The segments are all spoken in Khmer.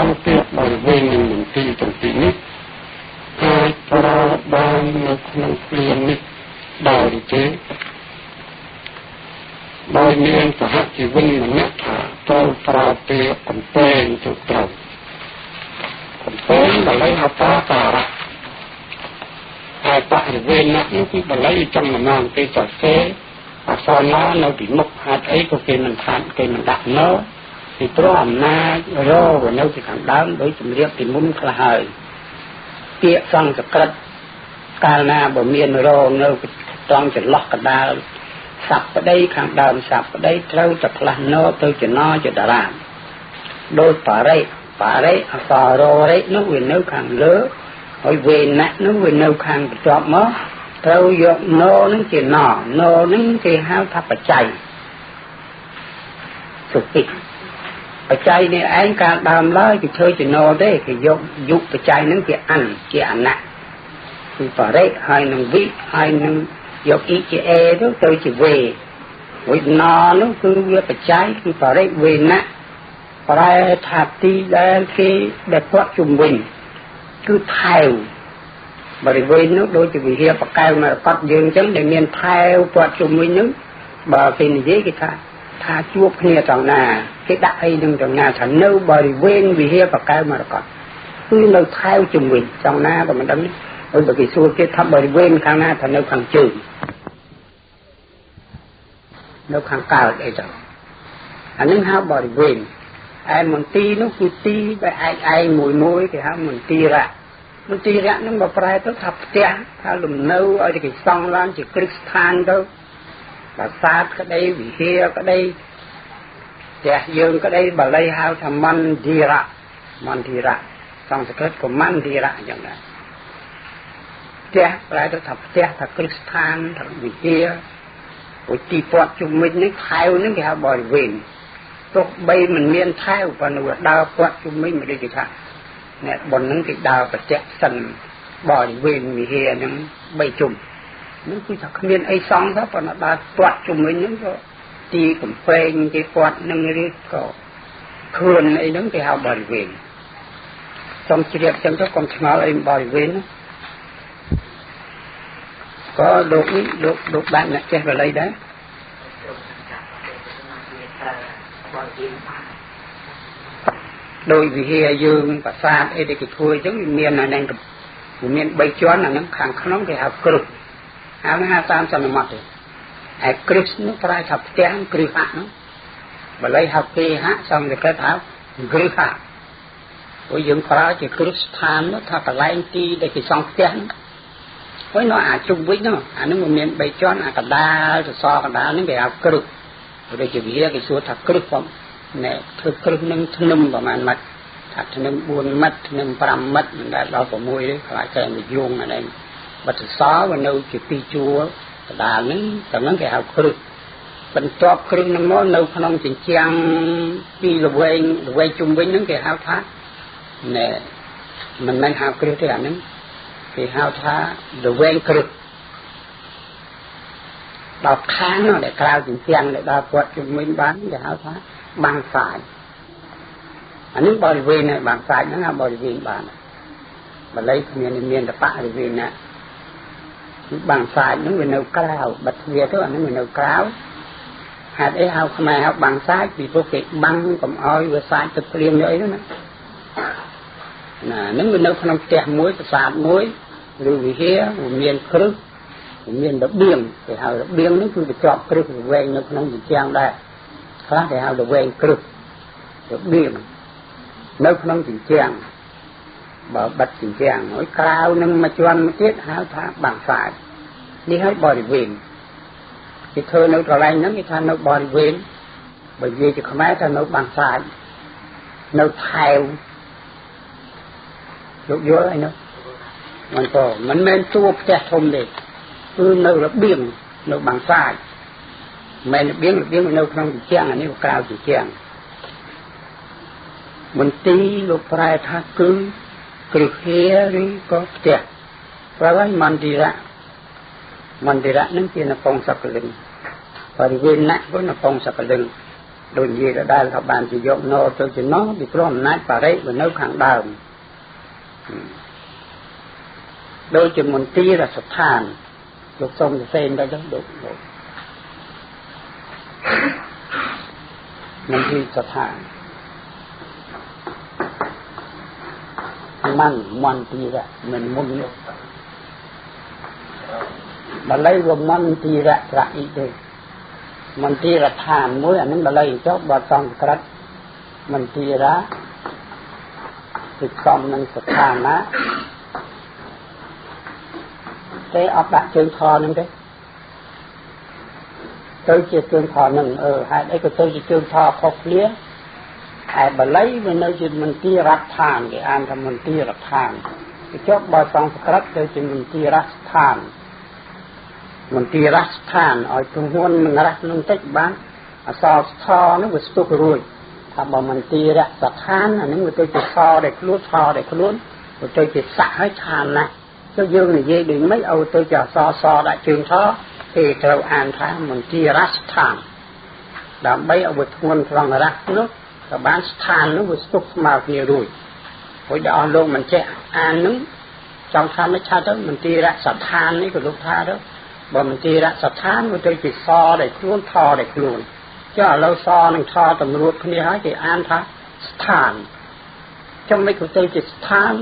ត្រង់ពាក្យបរិវេណនិងមន្ទីរទាំងពីរនេះអាចប្រើបាននៅក្នុងឃ្លានេះដោយទេដោយមានសហជីវិនម្នាក់ថាត្រូវប្រើពាក្យកំពែងទៅត្រូវកំពែងបាលីហៅថាការៈហើយបរិវេណនេះគឺបាលីចំណានគេសរសេរអក្សរណានៅពីមុខហេតុអីក៏គេមិនខានគេមិនដាក់នៅពីព្រោះអំណាចរវានៅពីខាងដើមដោយជំរាបពីមុនខ្លះហើយពាក្យសំស្ក្រឹតកាលណាបើមានរនៅត្រង់ចន្លោះកណ្ដាលសัพប្តីខាងដើមសัพប្តីត្រូវតែផ្លាស់ណទៅចំណជាតារាដោយបរិបរិអក្សរររិនោះវានៅខាងលើហើយវេណៈនោះវានៅខាងបន្ទាប់មកត្រូវយកណនឹងជាណណនឹងគេហៅថាបច្ច័យសុភិបច្ច័យនេះឯងកាលដើមឡើយគេធ្វើជាណទេគេយកយុបច្ច័យនឹងគេអានជាអណៈគឺបរិហើយនឹងវិហើយនឹងយកអ៊ីជាអេទៅជាវេវិណនោះគឺវាបច្ច័យគឺបរិវេណៈប្រែថាទីដែលគេដែលគាត់ជំវិញគឺថែវបរិវេណនោះដូចជាវិហារបកែវមរកតយើងអញ្ចឹងដែលមានថែវព័ទ្ធជុំវិញនោះបើគេនិយាយគេថាជួបគ្នាត្រង់ណាគេដាក់អីនឹងត្រង់ណាថានៅបរិវេណវិហារបកែវមរកតគឺនៅថែវជុំវិញត្រង់ណាក៏មិនដឹងហើយបើគេសួរគេថាបរិវេណខាងណាថានៅខាងជើងនៅខាងកើតអីទៅអានឹងហៅបរិវេណឯមន្ទីរនោះគឺទីដែលឯងមួយមួយគេហៅមន្ទីរៈមន្ទីរៈនឹងបើប្រែទៅថាផ្ទះថាលំនៅឲ្យគេសង់ឡើងជាគ្រឹះស្ថានទៅប្រាសាទក្តីវិហារក្តីផ្ទះយើងក្តីបាលីហៅថាមន្ទីរៈមន្ទីរៈសំស្ក្រឹតក៏មន្ទីរៈអញ្ចឹងដែរផ្ទះប្រែទៅថាផ្ទះថាគ្រឹះស្ថានថាវិហារឧទីព័ទ្ធជុំវិញនេះខែវនេះគេហៅបរិវេណទោះបីមិនមានថែវប៉ុន្តែវាដើរព័ទ្ធជុំវិញមិនដូចគេថាអ្នកប៉ុនហ្នឹងគេដើរបច្ចៈសិនបរិវេណវិហារហ្នឹងបីជុំហ្នឹងគឺថាគ្មានអីសងទេប៉ុន្តែដើរព័ទ្ធជុំវិញហ្នឹងក៏ទីកំពែងគេព័ទ្ធហ្នឹងឬក៏ខឿនអីហ្នឹងគេហៅបរិវេណសូមជ្រាបចឹងទៅកុំឆ្ងល់អីបរិវេណក៏លោកនេះលោកបានអ្នកចេះបាលីដែរដោយវិហារយើងប្រាសាទអីដែលគេធ្វើអញ្ចឹងវាមានអាហ្នឹងវាមាន3ជាន់អាហ្នឹងខាងក្នុងគេហៅគ្រឹះហៅហៅតាមសន្មត់ទេឯគ្រឹះនោះប្រែថាផ្ទះគ្រឹះហៈនោះបាលីហៅគេហៈសំស្ក្រឹតហៅគ្រឹះហៈព្រោះយើងប្រើជាគ្រឹះស្ថាននោះថាកន្លែងទីដែលគេសង់ផ្ទះនោះហើយនៅអាជុំវិញនោះអាហ្នឹងវាមាន3ជាន់អាកណ្ដាលសសរកណ្ដាលហ្នឹងគេហៅគ្រឹះដូចជាវិហារគេសួរថាគ្រឹះផងណែធ្វើគ្រឹះនឹងធ្នឹមប្រហែលម៉ាត់ថាធ្នឹម4ម៉ាត់ធ្នឹម5ម៉ាត់មិនដែលដល់6ទេខ្លាចតែនិយមអានេះបទសរវានៅជាពីរជួរកណ្ដាលហ្នឹងតែហ្នឹងគេហៅគ្រឹះបន្ទាប់គ្រឹះហ្នឹងមកនៅក្នុងជញ្ជាំងពីល្វែងល្វែងជុំវិញហ្នឹងគេហៅថាណែមិនមែនហៅគ្រឹះទេអាហ្នឹងគេហៅថាល្វែងគ្រឹះដល់ខាងនោះដែលក្រៅជញ្ជាំងដែលដល់គាត់ជុំវិញបានគេហៅថាបាំងសាច់អានេះបរិវេណហើយបាំងសាច់ហ្នឹងហៅបរិវេណបានបាលីគ្មានមានតបរិវេណណាគឺបាំងសាច់ហ្នឹងវានៅក្រៅបិទទ្វារទៅអាហ្នឹងវានៅក្រៅហេតុអីហៅខ្មែរហៅបាំងសាច់ពីព្រោះគេបាំងកុំឲ្យវាសាច់ទឹកភ្លៀងអីហ្នឹងណាហ្នឹងវានៅក្នុងផ្ទះមួយប្រាសាទមួយឬវិហារវាមានគ្រឹះវាមានរបៀងគេហៅរបៀងហ្នឹងគឺបញ្ចប់គ្រឹះវែងនៅក្នុងជញ្ជាំងដែរខ្លះគេហៅល្វែងគ្រឹះរបៀងនៅក្នុងជញ្ជាំងបើបិទជញ្ជាំងហើយក្រៅនឹងមួយជាន់មួយទៀតហៅថាបាំងសាច់នេះហើយបរិវេណគេធ្វើនៅកន្លែងហ្នឹងគេថានៅបរិវេណបើនិយាយជាខ្មែរថានៅបាំងសាច់នៅថែវលោកយល់អីនោះមិនក៏មិនមែនតួផ្ទះធំទេគឺនៅរបៀងនៅបាំងសាច់មែនរបៀងរបៀងនៅក្នុងជញ្ជាំងអានេះក្រៅជញ្ជាំងមន្ទីរលោកប្រែថាគឺគ្រឹះហេឬក៏ផ្ទះប្រែឲ្យមន្ទីរៈមន្ទីរៈនឹងជានពងសកលិងបរិវេណៈក៏នពងសកលិង ដូចនិយាយដដែលថាបានជាយកណទៅជាណពីព្រោះអំណាចបរិវានៅខាងដើមដូចជាមន្ទីរស្ថានលោកសូមសរសេរទៅលោកមន្ទីរស្ថានมันមន្ទីរមិនមុននោះបាលីវាមន្ទីរៈស្រៈអ៊ីទេមន្ទីរឋានមួយអានឹងបាលីចុះបើសំស្ក្រឹតមន្ទីរៈគឺសំនឹងស្ថានណាទេអត់ដាក់ជើងខនឹងទេទៅជាជើងខនឹងហេតុអីក៏ទៅជាជើងខខុសគ្នាឯបាលីវានៅជាមន្ទីររដ្ឋានគេអានថាមន្ទីររដ្ឋានគេចុះបើសំស្ក្រឹតទៅជាមន្ទីរស្ថានមន្ទីរស្ថានឲ្យទងន់នឹងរះនឹងតិចបានអសរស្ថនោះវាស្ទុះរួចថាបើមន្ទីរស្ថានអានឹងវាទៅជាសដែលខ្លួនថដែលខ្លួនវាទៅជាស័កហើយឋានណាចុះយើងនិយាយដូចម៉េចឲ្យទៅជាអសរសដាក់ជើងថគេត្រូវអានថាមន្ទីរស្ថានដើម្បីឲ្យវាធ្ងន់ត្រង់រះនោះក៏បានស្ថាននោះវាស្ទុះស្មើគ្នារួចព្រោះដល់អស់លោកមិនចេះអាននឹងចង់ថាមិនឆាទៅមន្ទីរស្ថាននេះក៏លោកថាទៅបើមន្ទីរស្ថានវាទៅជាសដែលខ្លួនថដែលខ្លួនចុះឥឡូវសនឹងថតម្រួតគ្នាហើយគេអានថាស្ថានចាំមិនក៏ទៅជាស្ថាន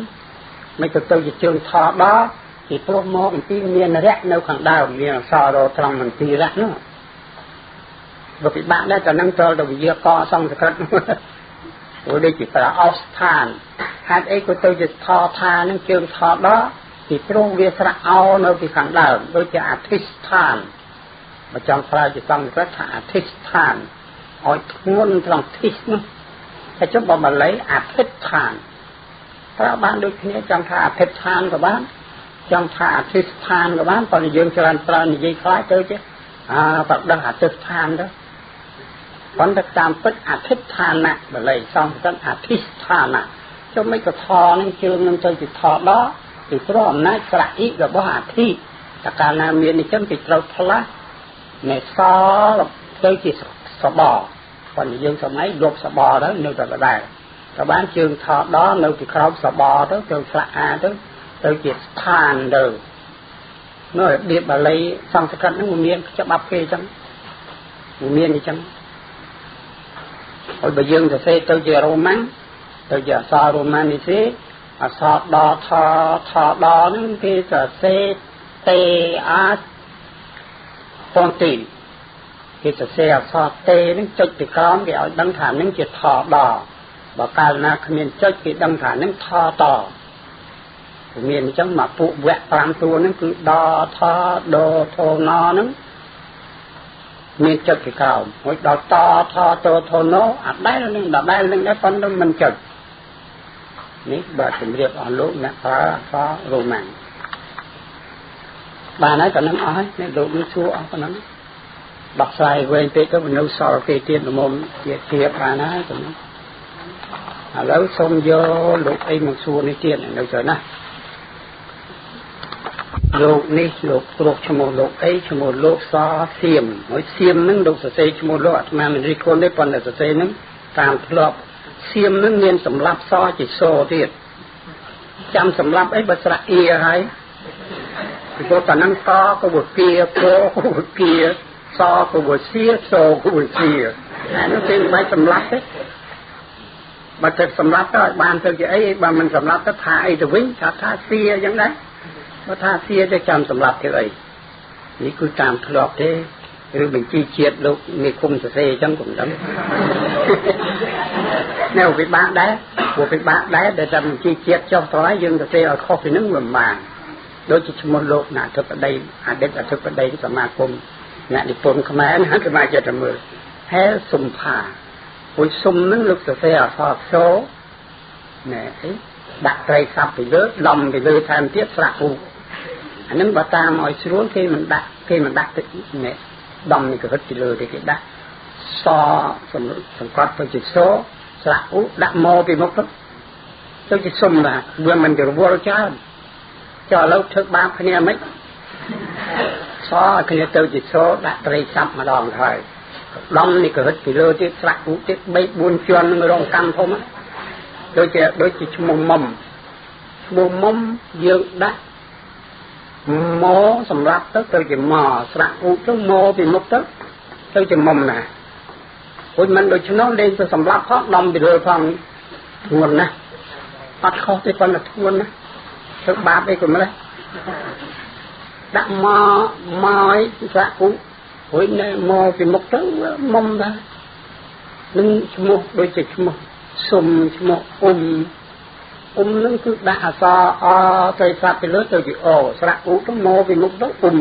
មិនក៏ទៅជាជើងថដល់ពីព្រោះមកអំពីមានរៈនៅខាងដើមមានអក្សររត្រង់មន្ទីរៈនោះវាពិបាកដែរតែនឹងត្រូវទៅវិយាកសង្ស្ក្រឹតព្រោះដូចជាប្រអស្ថានហេតុអីក៏ទៅជាថថានឹងជើងថដល់ពីព្រោះវាស្រៈអោនៅពីខាងដើមដូចជាអធិស្ឋានបើចង់ប្រើជាសង្ស្ក្រឹតថាអធិស្ឋានឲ្យធ្ងន់ត្រង់ធិសនោះតែចុះបើបាលីអធិស្ឋានប្រើបានដូចគ្នាចង់ថាអធិស្ឋានក៏បានចង់ថាអធិស្ឋានក៏បានប៉ុន្តែយើងច្រើនប្រើនិយាយខ្លាចទៅជាបដឹងអធិស្ឋានទៅប៉ុន្តែតាមពិតអធិស្ឋានៈបាលីសង្ស្ក្រឹតអធិស្ឋានៈចុះមិនក៏ថនឹងជើងនឹងទៅជាថដល់ពីព្រោះអំណាចស្រៈអ៊ីរបស់អធិតកាលណាមានអញ្ចឹងគេត្រូវផ្លាស់នៃសទៅជាសបប៉ុន្តែយើងសម័យលុបសបទៅនៅតែដដែលក៏បានជើងថដល់នៅពីក្រោមសបទៅទៅស្លាកអាទៅទៅជាស្ថានទៅនៅរបៀបបាលីសង្ស្ក្រឹតហ្នឹងវាមានច្បាប់គេអញ្ចឹងវាមានអញ្ចឹងហើយបើយើងសរសេរទៅជារ៉ូម៉ាំងទៅជាអក្សររ៉ូម៉ាំងនេះទេអក្សរដថថដហ្នឹងគេសរសេរតេអាពងទីគេសរសេរអក្សរតេហ្នឹងចុចពីក្រោមគេឲ្យដឹងថាហ្នឹងជាថដបើកាលណាគ្មានចុចគេដឹងថាហ្នឹងថតមានអញ្ចឹងមកពួកវគ្គ5តួហ្នឹងគឺដថដធនហ្នឹងមានចុចពីក្រោមរួចដល់តថតធនអត់ដែលនឹងដដែលនឹងដែរប៉ុន្តែមិនចុចនេះបើជំរាបអស់លោកអ្នកប្រើអក្សររ៉ូម៉ាំងបានហើយប៉ុណ្ណឹងអស់ហើយនេះលោកនេះសួរអស់ប៉ុណ្ណឹងដោះស្រាយវែងពេកទៅនៅសល់គេទៀតល្មមជាធៀបបានហើយប៉ុណ្ណឹងឥឡូវសូមយកលោកអីមកសួរនេះទៀតនៅចុះណាលោកនេះលោកព្រោះឈ្មោះលោកអីឈ្មោះលោកសសៀមហើយសៀមហ្នឹងលោកសរសេរឈ្មោះលោកអាត្មាមិនរិះគន់ទេប៉ុន្តែសរសេរហ្នឹងតាមធ្លាប់សៀមហ្នឹងមានសម្លាប់សជាសទៀតចាំសម្លាប់អីបើស្រៈអ៊ីហើយពីព្រោះតែហ្នឹងតក៏វាគៀកក៏វាគៀសក៏វាសៀសក៏វាសៀអានោះគេមិនបាច់សម្លាប់ទេបើទៅសម្លាប់ទៅឲ្យបានទៅជាអីបើមិនសម្លាប់ទៅថាអីទៅវិញថាសៀអញ្ចឹងដែរបើថាសៀទៅចាំសម្លាប់ធ្វើអីនេះគឺតាមធ្លាប់ទេឬបញ្ជីជាតិលោកនិគមសរសេរអញ្ចឹងក៏មិនដឹងនៅពិបាកដែរព្រោះពិបាកដែរដែលតែបញ្ជីជាតិចុះទៅហើយយើងសរសេរឲ្យខុសពីនឹងមិនបានដូចជាឈ្មោះលោកអ្នកអធិបតីអតីតអធិបតីសមាគមអ្នកនិពន្ធខ្មែរណាគេមកចិត្តមើលហែសុំផាពុយសុំនឹងលោកសរសេរអក្សរសូណែអីដាក់ត្រីស័ព្ទពីលើដំពីលើថែមទៀតស្រៈឧអានឹងបើតាមឲ្យស្រួលគេមិនដាក់ទឹកណែដំនេះក៏រត់ពីលើទេគេដាក់សសង្កត់ទៅជាសស្រៈឧដាក់មកពីមុខទៅជាសុំដែរវាមិនទៅរវល់ច្រើនចុះឥឡូវធ្វើបាបគ្នាមិនសឲ្យគ្នាទៅជាសដាក់ត្រីស័ព្ទម្ដងហើយ ដំនេះក៏រឹតពីលើទៀតស្រាក់ទៀត3 4ជាន់នឹងរងកម្មធំដូចជាឈ្មោះមុំឈ្មោះមុំយើងដាក់មកសម្រាប់ទៅជាមកស្រាក់ឧទៅមកពីមុខទៅជាមុំណាព្រោះមិនដូច្នោះលេងទៅសម្រាប់ផងដំពីលើផងធ្ងន់ណាស់អត់ខុសទេប៉ុន្តែធ្ងន់ណាស់ធ្វើបាបអីក៏មិនដែរដាក់មកឲ្យស្រាក់ឧរួចមកពីមុខទៅមុំដែរនឹងឈ្មោះដូចជាឈ្មោះសុំឈ្មោះអ៊ុំអ៊ុំនឹងគឺដាក់អក្សរអទៅស្រាប់ពីលើទៅជាអស្រាក់ឧទៅមកពីមុខទៅអ៊ុំ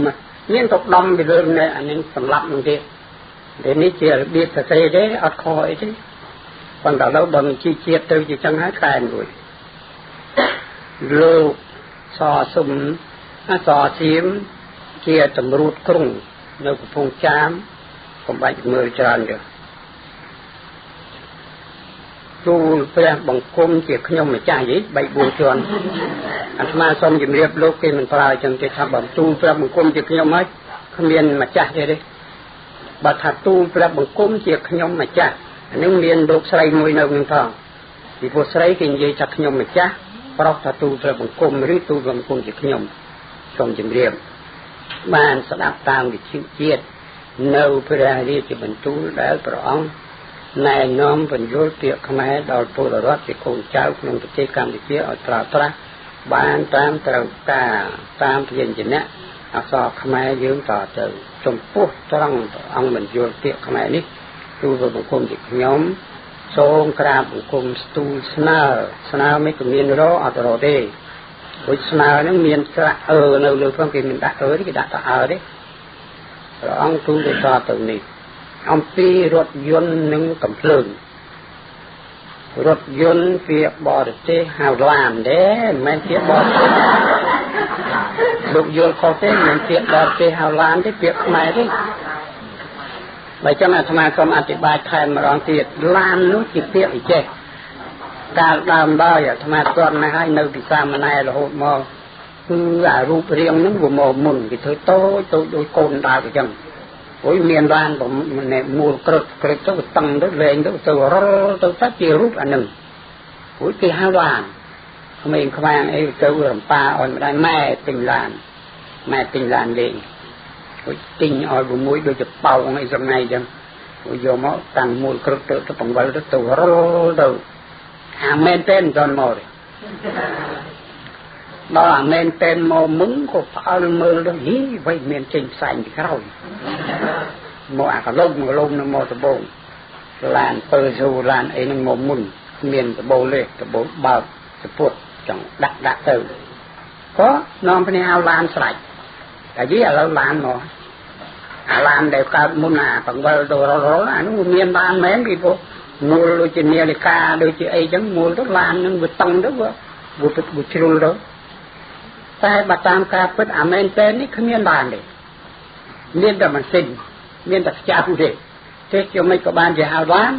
មានទៅដំពីលើនេះអានេះសម្រាប់នឹងទៀតតែនេះជារបៀបសរសេរទេអត់ខុសអីទេប៉ុន្តែឥឡូវបើមិនជីជាតិទៅជាចឹងហើយកែមួយលោកសសុំអសសៀមជាតម្រួតក្រុងនៅកំពង់ចាមកុំបាច់មើលច្រើនទេទូលព្រះបង្គំជាខ្ញុំម្ចាស់យី3 4ជាន់អាត្មាសូមជម្រាបលោកគេមិនប្រើចឹងទេថាបើទូលព្រះបង្គំជាខ្ញុំហើយគ្មានម្ចាស់ទេទេបើថាទូលព្រះបង្គំជាខ្ញុំម្ចាស់អានឹងមានលោកស្រីមួយនៅនឹងផងពីព្រោះស្រីគេនិយាយថាខ្ញុំម្ចាស់ប្រុសថាទូលព្រះបង្គំឬទូលព្រះបង្គំជាខ្ញុំសូមជម្រាបបានស្ដាប់តាមវិទ្យុជាតិនៅព្រះរាជបន្ទូលដែលព្រះអង្គណែនាំបញ្យល់ពាក្យខ្មែរដល់ពលរដ្ឋជាកូនចៅក្នុងប្រទេសកម្ពុជាឲ្យប្រើប្រាស់បានតាមត្រូវការតាមព្យញ្ជនៈអក្សរខ្មែរយើងតទៅចំពោះត្រង់ព្រះអង្គបញ្យល់ពាក្យខ្មែរនេះទូលបង្គំជាខ្ញុំសូមក្រាបបង្គំស្ទូលស្នើស្នើមិនក៏មានរអត់រទេព្រោះស្នើហ្នឹងមានស្រៈអឺនៅលើផងគេមិនដាក់អឺទេគេដាក់តែអើទេព្រះអង្គទូលទៅតទៅនេះអំពីរថយន្តនិងកំភ្លើងរថយន្តពាក្យបរទេសហៅឡានទេមិនមែនពាក្យបរទេសលោកយល់ខុសទេមិនមែនពាក្យបរទេសហៅឡានទេពាក្យខ្មែរទេបើចឹងអាត្មាសូមអធិប្បាយថែមម្ដងទៀតឡាននោះជាពាក្យវិចេសកាលដើមឡើយអាត្មាស្គាល់ណាស់ហើយនៅពីសាមណេររហូតមកគឺអារូបរាងហ្នឹងវាមកមុនគេធ្វើតូចតូចដូចកូនដើកអញ្ចឹងអូយមានឡានមូលក្រឹកក្រឹកទៅតឹងទៅលែងទៅទៅរលទៅតែជារូបអានឹងអូយគេហៅឡានក្មេងខ្វាងអីទៅរំប៉ាឲ្យម្ដាយម៉ែទិញឡានម៉ែទិញឡានលេងអូយទិញឲ្យមួយដូចជាប៉ោងអីសម្នៃអញ្ចឹងអូយយកមកតាំងមូលក្រឹកទៅទៅបង្វិលទៅទៅរលទៅអាមែនទេមិនទាន់មកទេដល់អាមែនតែនមកមុនក៏ផ្អើលមើលទៅយីវៃមានចេញផ្សែងពីក្រោយមកអាកលុំកលុំនឹងមកដបងឡានពើស៊ូឡានអីនឹងមកមុនគ្មានដបូលទេដបូលបើកសពុតចង់ដាក់ដាក់ទៅក៏នាំគ្នាហៅឡានស្រេចតែយីឥឡូវឡានមកអាឡានដែលកើតមុនអាបង្វិលទៅរលអានោះវាមានឡានមែនពីព្រោះមូលដូចជានាឡិកាដូចជាអីចឹងមូលទៅឡាននឹងវាតឹងទៅវាជ្រុលទៅតែបើតាមការពិតអាមែនតែននេះគ្មានបានទេមានតែម៉ាស៊ីនមានតែខ្ចៅទេទេខ្ញុំមិនក៏បានជាហៅបាន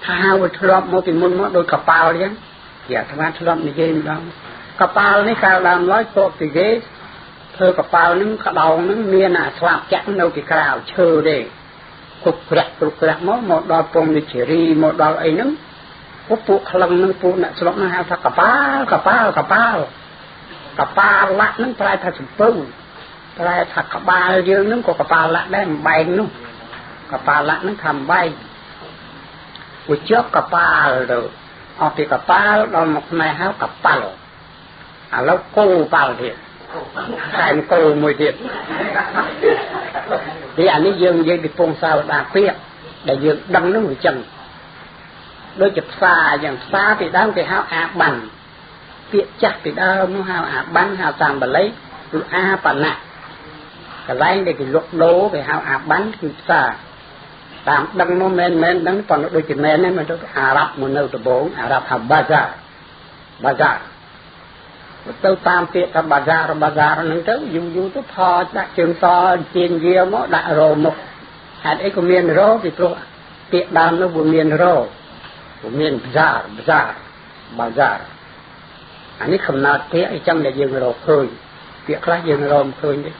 ថាហៅវាធ្លាប់មកពីមុនមកដូចកប៉ាល់អញ្ចឹងជាអាត្មាធ្លាប់និយាយម្ដងកប៉ាល់នេះកាលដើមឡើយពួកពីគេធ្វើកប៉ាល់ហ្នឹងក្តោងហ្នឹងមានអាស្លាបចាក់នៅពីក្រៅឈើទេគ្រប់ក្រាក់គ្រប់ក្រាក់មកដល់ពងនិជរីមកដល់អីហ្នឹងពួកក្លឹងហ្នឹងពួកអ្នកស្រុកហ្នឹងហៅថាកប៉ាល់កប៉ាល់កប៉ាល់កប៉ាល់ឡាក់ហ្នឹងប្រែថាសំពៅប្រែថាក្បាលយើងហ្នឹងក៏កប៉ាល់ឡាក់ដែរអំបែងនោះកប៉ាល់ឡាក់ហ្នឹងថាអំបែងវាជាប់កប៉ាល់ទៅអស់ពីកប៉ាល់ដល់មកខ្មែរហៅកប៉ាល់ឥឡូវគោប៉ាល់ទៀតថែមគោមួយទៀតទីអានេះយើងនិយាយពីពងសាវតាពាក្យដែលយើងដឹងហ្នឹងវាចឹងដូចជាផ្សារយ៉ាងផ្សារពីដើមគេហៅអាបានពាក្យចាស់ពីដើមនោះហៅអាបានហៅតាមបាលីគឺអាបណៈកន្លែងដែលគេលក់ដូរគេហៅអាបានគឺផ្សារតាមដឹងនោះមែនមែនដឹងប៉ុន្តែដូចជាមែនហ្នឹងមិនទៅអារ៉ាប់មកនៅដំបងអារ៉ាប់ហៅបាហ្សាបាហ្សាទៅតាមពាក្យថាបាហ្សាបាហ្សាហ្នឹងទៅយូរយូរទៅផដាក់ជើងសជាងយាមកដាក់រមុខហេតុអីក៏មានរពីព្រោះពាក្យដើមនោះវាមានរវាមានបាហ្សាបាហ្សាបាហ្សាអានេះកំណត់ពាក្យអីចឹងដែលយើងរកឃើញពាក្យខ្លះយើងរកមិនឃើញទេ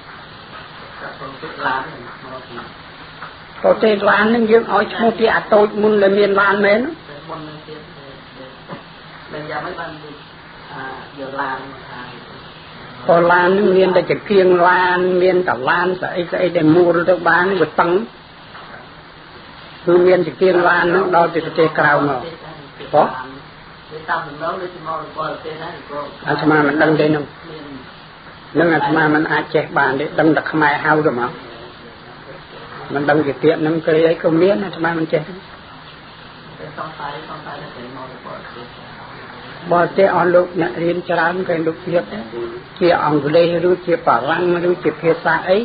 ប្រទេសឡាននឹងយើងឲ្យឈ្មោះពីអាតូចមុនដែលមានឡានមែនមុននឹងទៀតតែយ៉ាងម៉េចបានយកឡានក៏ឡាននឹងមានតែចង្គៀងឡានមានតែឡានស្អីស្អីដែលមួលទៅបានវាតឹងគឺមានចង្គៀងឡាននឹងដល់ពីប្រទេសក្រៅមកបងតាមដំណងដូចមកបរទេសហ្នឹងក៏អាត្មាមិនដឹងទេនោះនឹងអាត្មាមិនអាចចេះបានទេដឹងតែខ្មែរហៅទៅមកមិនដឹងជាពាក្យនឹងគេអីក៏មានអាត្មាមិនចេះទេសង្ស័យតែគេមកបរទេសបរទេសអស់លោកអ្នករៀនច្រើនគេលោកទៀតជាអង់គ្លេសឬជាបារាំងឬជាភាសាអី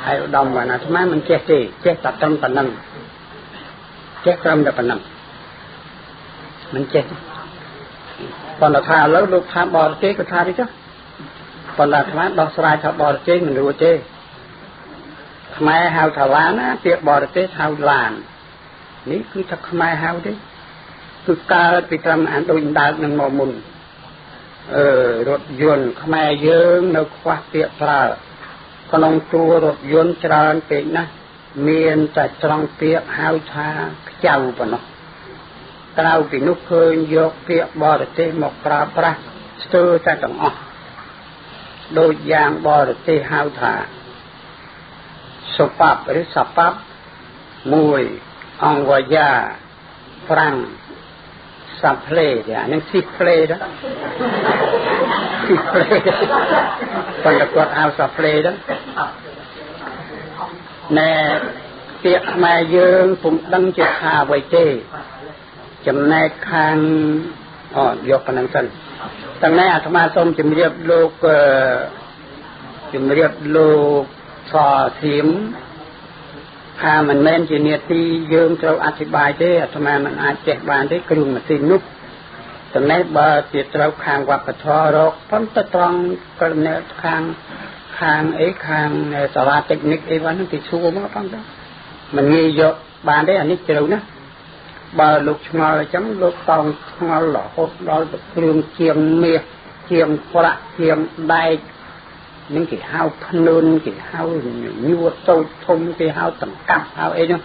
ហើយឧត្តមអាត្មាមិនចេះទេចេះតែត្រឹមប៉ុណ្ណឹងចេះត្រឹមតែប៉ុណ្ណឹងមិនចេះប៉ុន្តែថាឥឡូវលោកថាបរទេសក៏ថាទេចុះប៉ុន្តែអាត្មាដោះស្រាយថាបរទេសមិនរួចទេខ្មែរហៅថាឡានណាពាក្យបរទេសហៅឡាននេះគឺថាខ្មែរហៅទេគឺកើតពីត្រឹមអានដូចដើកនឹងមកមុនរថយន្តខ្មែរយើងនៅខ្វះពាក្យប្រើក្នុងតួរថយន្តច្រើនពេកណាស់មានតែត្រង់ពាក្យហៅថាខ្ចៅប៉ុណ្ណោះក្រៅពីនោះឃើញយកពាក្យបរទេសមកប្រើប្រាស់ស្ទើរតែទាំងអស់ដូចយ៉ាងបរទេសហៅថាសុបបឬសបបមួយអង្គវយាប្រាំងសាផ្លេអានឹងស៊ីផ្លេដែរស៊ីផ្លេប៉ុន្តែគាត់ហៅសាផ្លេដែរណែពាក្យខ្មែរយើងពុំដឹងជាថាអ្វីទេចំណែកខាងយកប៉ុណ្ណឹងសិនទាំងនេះអាត្មាសូមជម្រាបលោកសធៀមថាមិនមែនជានេតិយើងត្រូវអធិប្បាយទេអាត្មាមិនអាចចេះបានទេគ្រឿងម៉ាស៊ីននោះចំណែកបើជាត្រូវខាងវប្បធម៌រកប៉ុន្តែត្រង់ក្រណែខាងអីខាងសាលាតិចនិកអីហ្នឹងគេសួរមកផងទៅមិនងាយយកបានទេអានេះជ្រៅណាស់បើលោកឆ្ងល់អញ្ចឹងលោកតោងឆ្ងល់រហូតដល់ទៅគ្រឿងជាងមាសជាងប្រាក់ជាងដែកនឹងគេហៅភ្នឿនគេហៅញួរតូចធំគេហៅតង្កាប់ហៅអីនោះ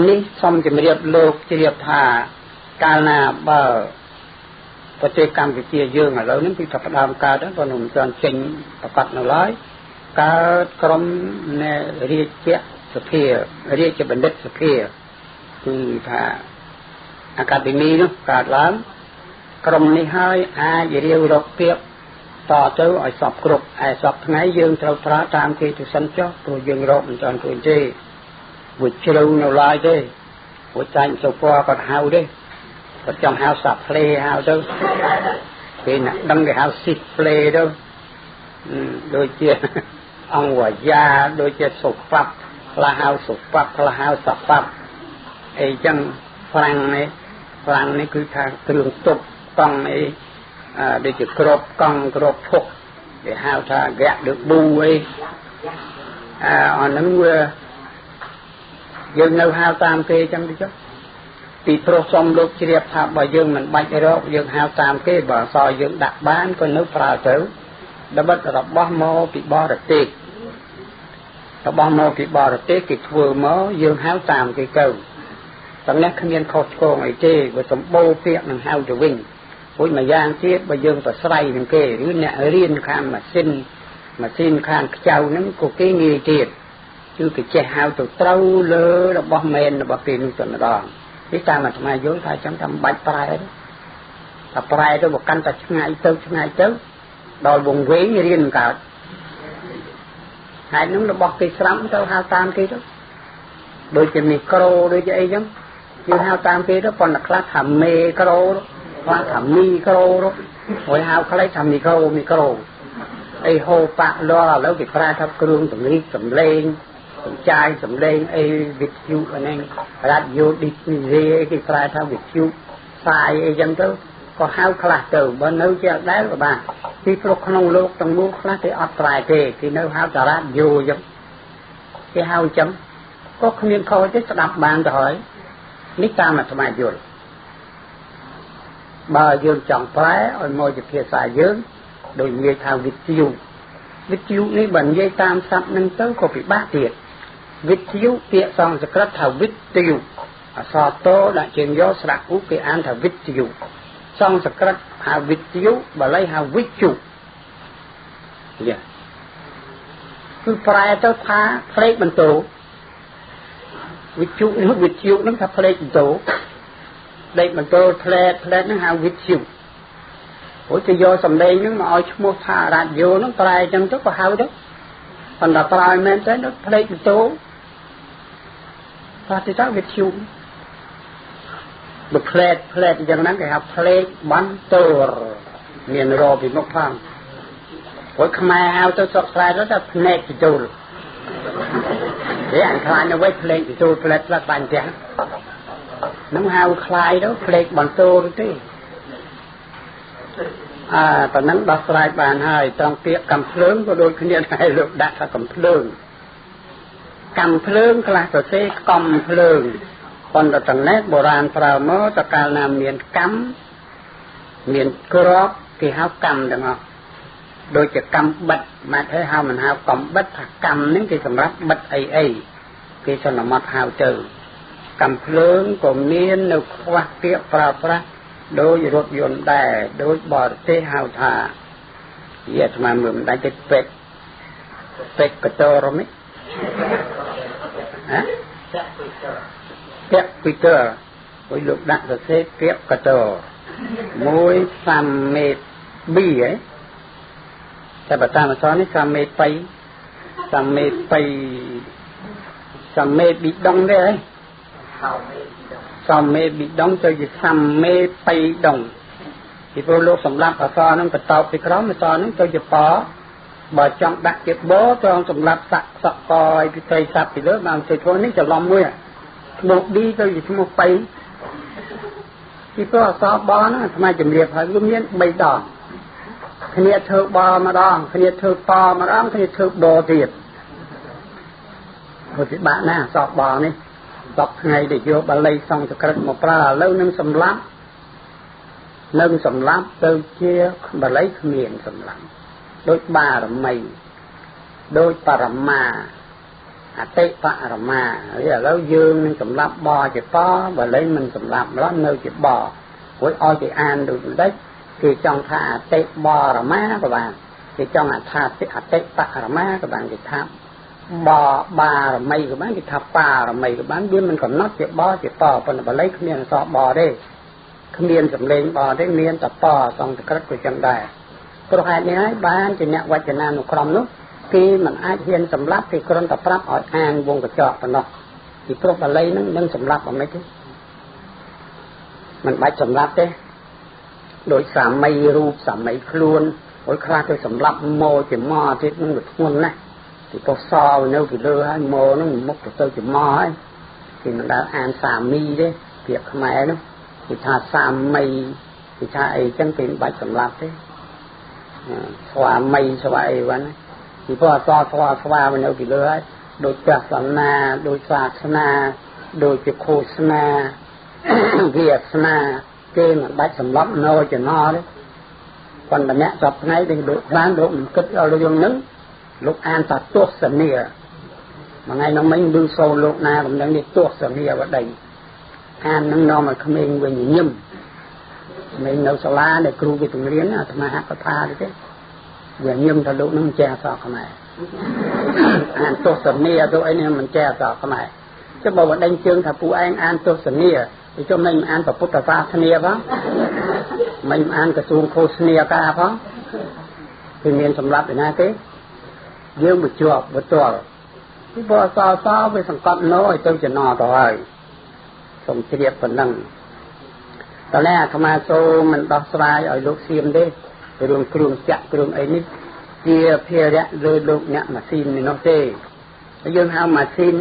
នេះសូមជម្រាបលោកជ្រាបថាកាលណាបើប្រទេសកម្ពុជាយើងឥឡូវនេះគឺថាផ្ដើមកើតហ្នឹងក៏មិនទាន់ចេញប្រកាសនៅឡើយកើតក្រុមនៃរាជសភារាជបណ្ឌិតសភាគឺថាអាកាដេមីនោះកើតឡើងក្រុមនេះហើយអាចរាវរកពាក្យតទៅឲ្យសពគ្រប់ឯសពថ្ងៃយើងត្រូវប្រើតាមគេទៅសិនចុះព្រោះយើងរកមិនទាន់ឃើញទេវាជ្រៅនៅឡើយទេព្រោះចាញ់សុពណ៌គាត់ហៅទេគាត់ចង់ហៅសាផ្លេហៅទៅគេណាដឹងគេហៅស៊ីផ្លេទៅដូចជាអង្គវយាដូចជាសុបបខ្លះហៅសុបបខ្លះហៅសបបអីចឹងហ្វ្រាំងនេះគឺថាគ្រឿងទប់កង់អីដូចជាក្របកង់ក្របភុកគេហៅថាហ្គាក់ដឹកប៊ូអីអាហ្នឹងវាយើងនៅហៅតាមគេចឹងទៅចុះពីព្រោះសុំលោកជ្រាបថាបើយើងមិនបាច់រកយើងហៅតាមគេបើអសយើងដាក់បានក៏នៅប្រើទៅដបិតរបស់មកពីបរទេសរបស់មកពីបរទេសគេធ្វើមកយើងហៅតាមគេទៅទាំងនេះគ្មានខុសឆ្គងអីទេបើសម្បូរពាក្យនឹងហៅទៅវិញព្រោះមួយយ៉ាងទៀតបើយើងប្រស្រ័យនឹងគេឬអ្នករៀនខាងម៉ាស៊ីនខាងខ្ចៅហ្នឹងក៏គេងាយទៀតគឺគេចេះហៅទៅត្រូវលើរបស់មែនរបស់គេនោះតែម្ដងនេះតាមអាត្មាយល់ថាចឹងតាមបាច់ប្រែតែប្រែទៅបើកាន់តែឆ្ងាយទៅដល់វងវែងរៀនកើតហើយនឹងរបស់គេស្រាប់ទៅហៅតាមគេទៅដូចជាមីក្រូដូចជាអីចឹងគេហៅតាមគេទៅប៉ុន្តែខ្លះថាមេក្រូខ្លះថាមីក្រូហើយហៅខ្លីថាមីក្រូអីហូប៉ាក់លឥឡូវគេប្រើថាគ្រឿងតម្រីកសំឡេងសំចាយសំឡេងអីវិទ្យុអានេះរ៉ាឌីយ៉ូឌីស្មីគេប្រើថាវិទ្យុផ្សាយអីចឹងទៅក៏ហៅខ្លះទៅបើនៅជាដែរក៏បានពីព្រោះក្នុងលោកទាំងមូលខ្លះគេអត់ប្រែទេគេនៅហៅតារ៉ាឌីយ៉ូចឹងគេហៅចឹងក៏គ្មានខុសទេស្ដាប់បានទៅហើយនេះតាមអាត្មាយល់បើយើងចង់ប្រែឲ្យមកជាភាសាយើងដូចនិយាយថាវិទ្យុនេះបើនិយាយតាមស័ព្ទនឹងទៅក៏ពិបាកទៀត វិទ្យុពាក្យសំស្ក្រឹតថាវិទ្យុអក្សរតដាក់ជើងយកស្រៈឧគេអានថាវិទ្យុសំស្ក្រឹតហៅវិទ្យុបាលីហៅវិជ្ជុយ៉ាគឺប្រែទៅថាផ្លេកបន្ទោវិទ្យុនោះវិទ្យុនឹងថាផ្លេកបន្ទោផ្លេកបន្ទោផ្លែផ្លែនឹងហៅវិទ្យុព្រោះគេយកសំឡេងនឹងមកឲ្យឈ្មោះថារ៉ាឌីយ៉ូនឹងប្រែអញ្ចឹងទៅក៏ហៅទៅប៉ុន្តែប្រែមែនទេនោះផ្លេកបន្ទោថាទីថាវិទ្យុបើផ្លែតផ្លែតអញ្ចឹងហ្នឹងគេហៅផ្លេកបន្ទោមានរពីមុខផងព្រោះខ្មែរហៅទៅស្រុកស្រែទៅថាភ្នែកបញ្ចូលទេអញខ្លាចនៅវិញផ្លេកបញ្ចូលផ្លែតផ្លែតបាញ់ផ្ទះនឹងហៅខ្លាយទៅផ្លេកបន្ទោទេអើប៉ណ្ណឹងដោះស្រាយបានហើយត្រង់ពាក្យកំភ្លើងក៏ដូចគ្នាដែរលោកដាក់ថាកំភ្លើងកំភ្លើងខ្លះទៅទេកំភ្លើងប៉ុន្តែតំណែងបុរាណប្រើមកតកាលណាមានកម្មមានក្របគេហៅកម្មទាំងអស់ដូចជាកម្មបិទមកទេហៅមិនហៅកម្មបិទថាកម្មហ្នឹងគេសម្រាប់បិទអីអីគេសន្មត់ហៅទៅកំភ្លើងក៏មាននៅខ្វះពាក្យប្រើប្រាស់ដោយរថយន្តដែរដោយបរទេសហៅថាយាអាត្មាមើលមិនដាច់ទេពេកពេកកតរមិហ៎ពាក្យពីតើអុយលោកដាក់សរសេរពាក្យកតរមួយសាមេប៊ីហ៎តែបើតាមអក្សរនេះសាមេបៃសាមេបៃសាមេប៊ីដងទេហ៎សាមេប៊ីដងទៅជាសាមេបៃដងពីព្រោះលោកសម្រាប់អក្សរហ្នឹងបន្តពីក្រោមអក្សរហ្នឹងទៅជាប៉បើចង់ដាក់ជាបត្រង់សម្រាប់ស័កសកយពីត្រីស័ព្ទពីលើបានទៅធ្វើនេះច្រឡំមួយឈ្មោះប៊ីទៅជាឈ្មោះបៃពីព្រោះអក្សរបហ្នឹងអាត្មាជំរាបហើយវាមាន3ដងគ្នាធ្វើបម្ដងគ្នាធ្វើប៉ម្ដងគ្នាធ្វើបទៀតព្រោះពិបាកណាស់អក្សរបនេះ10ថ្ងៃដែលយកបាលីសំស្ក្រឹតមកប្រើឥឡូវនឹងសម្លាប់នឹងសម្លាប់ទៅជាបាលីគ្មានសម្លាប់ដូចបារមីដូចបរមាអតិបរមាឥឡូវយើងនឹងសម្លាប់បជាបបាលីមិនសម្លាប់ម្ល៉េះនៅជាបព្រោះឲ្យគេអានដូចម្ដេចគេចង់ថាអតិបរមាក៏បានគេចង់ថាអតិបរមាក៏បានគេថាបបារមីក៏បានគេថាបារមីក៏បានវាមិនកំណត់ជាបជាបប៉ុន្តែបាលីគ្មានអក្សរបទេគ្មានសំឡេងបទេមានតែបសង្ស្ក្រឹតក៏ចឹងដែរព្រោះហេតុនេះហើយបានជាអ្នកវចនានុក្រមនោះគេមិនអាចហ៊ានសម្លាប់គេគ្រាន់តែប្រាប់ឲ្យអានវងកញ្ចក់ប៉ុណ្ណោះពីព្រោះបាលីនឹងនឹងសម្លាប់អត់ទេមិនបាច់សម្លាប់ទេដោយសាមីរូបសាមីខ្លួនឲ្យខ្លះទៅសម្លាប់មកជាមកទៀតនឹងវាធ្ងន់ណាស់ពីព្រោះសនៅពីលើហើយមកនឹងមុខទៅជាមកហើយគេមិនដែលអានសាមីទេពាក្យខ្មែរនោះគេថាសាមីគេថាអីចឹងគេមិនបាច់សម្លាប់ទេស្វាមីស្វាអីវ៉ាន់ពីព្រោះអសស្វាស្វានៅពីលើហើយដូចសាសនាដូចសាសនាដូចជាឃោសនាវាសនាគេមិនបាច់សម្លាប់នៅចំណោទេប៉ុន្តែអ្នកសពថ្ងៃដូចលោកខ្លានលោកមិនគិតដល់រឿងហ្នឹងលោកអានថាទស្សនាមួយថ្ងៃនោះមិញឮសូរលោកណាកំដឹងនេះទស្សនាវដីអាននឹងនាំឲ្យក្មេងវិញញឹមក្មេងនៅសាលាដែលគ្រូគេបង្រៀនអាត្មាហកថាទេវាញឹមថាលោកនឹងចេះអក្សរខ្មែរអានទស្សនាទៅអីនេះមិនចេះអក្សរខ្មែរចុះបើវដេញជើងថាពួកឯងអានទស្សនាទៅចុះមិនអានពុទ្ធសាសនាផងមិនអានក្រសួងឃោសនាការផងគឺមានសម្រាប់ឯណាទេយើងមកជាប់បទាល់ពីព្រោះអសសវាសង្កត់ណោឲ្យទៅចំណទៅហើយសូមជ្រាបប៉ុណ្ណឹងតើអាត្មាសូមមិនដោះស្រាយឲ្យលោកសៀមទេរឿងគ្រឿងចាក់គ្រឿងអីនេះជាភារៈលើលោកអ្នកម៉ាស៊ីននេះនោះទេយើងហៅម៉ាស៊ីន